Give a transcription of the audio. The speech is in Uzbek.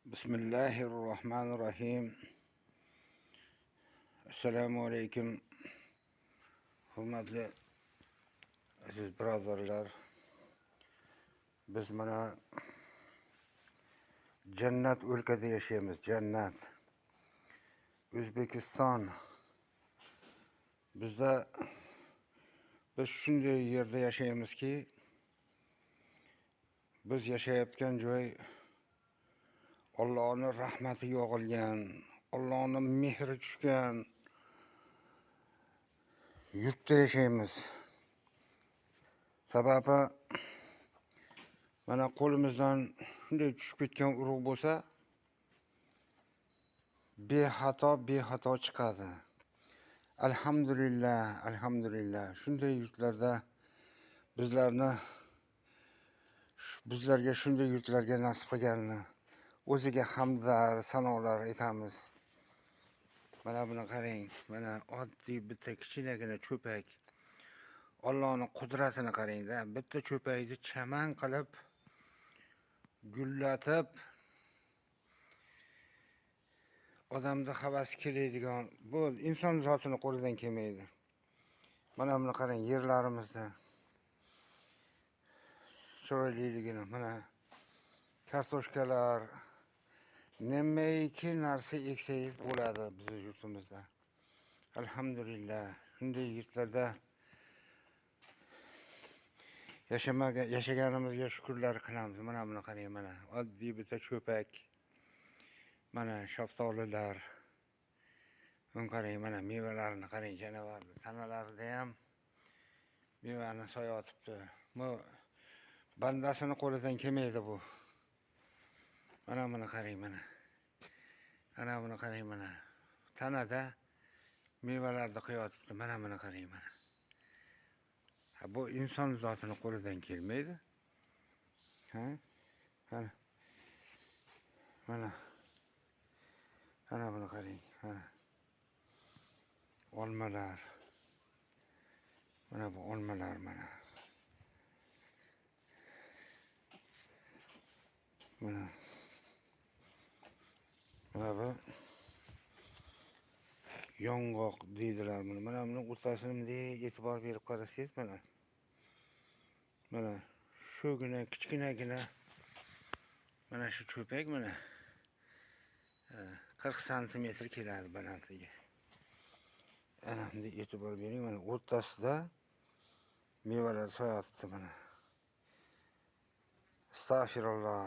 Bismillahirrohmanirrohim. Assalomu alaykum. Hurmatli aziz birodarlar. Biz mana jannat o'lkada yashaymiz, jannat. O'zbekiston. Bizda biz shunday yerda yashaymizki, biz yashayotgan joy Allohning rahmati yog'ilgan, Allohning mehri tushgan yurtda yashaymiz. Sababi mana qo'limizdan shunday tushib ketgan urug' bo'lsa, bexato bexato chiqadi. Alhamdulillah, alhamdulillah. Shunday yurtlarda bizlarni bizlarga shunday yurtlarga nasib qilganini o'ziga hamdlar, sanolar aytamiz. Mana buni qarang, mana oddiy bitta kichkinagina cho'pak. Allohning qudratini qarang-da, bitta cho'pakni chaman qilib gullatib odamda havas keladigan bu inson zotini qo'lidan kelmaydi. Mana buni qarang, yerlarimizda chiroyliligini, mana kartoshkalar, nimaiki narsa eksangiz bo'ladi bizni yurtimizda. Alhamdulillah, shunday yurtlarda yashaganimizga shukrlar qilamiz. Mana buni qarang, mana oddiy bitta cho'pak. Mana shaftolilar. Buni qarang, mana mevalarini qarang, janavarni tanalarida ham mevani soyotibdi. Bu bandasini qo'lidan kelmaydi bu. Mana buni qarang, mana. Mana buni qarang, mana. Tanada mevalarni qo'yotibdi. Mana buni qarang, mana. Ha, bu inson zotini qo'lidan kelmaydi. Ha? Mana. Mana. Mana buni qarang, mana. Olmalar. Mana bu olmalar mana. Mana. Mana bu yong'oq deydilar buni. Mana buni o'rtasini bunday e'tibor berib qarasangiz mana. Mana shugina kichkinagina mana shu cho'pak mana 40 santimetr keladi balandligi. Ana bunday e'tibor bering, mana o'rtasida mevalar soyotibdi mana. Astag'firulloh.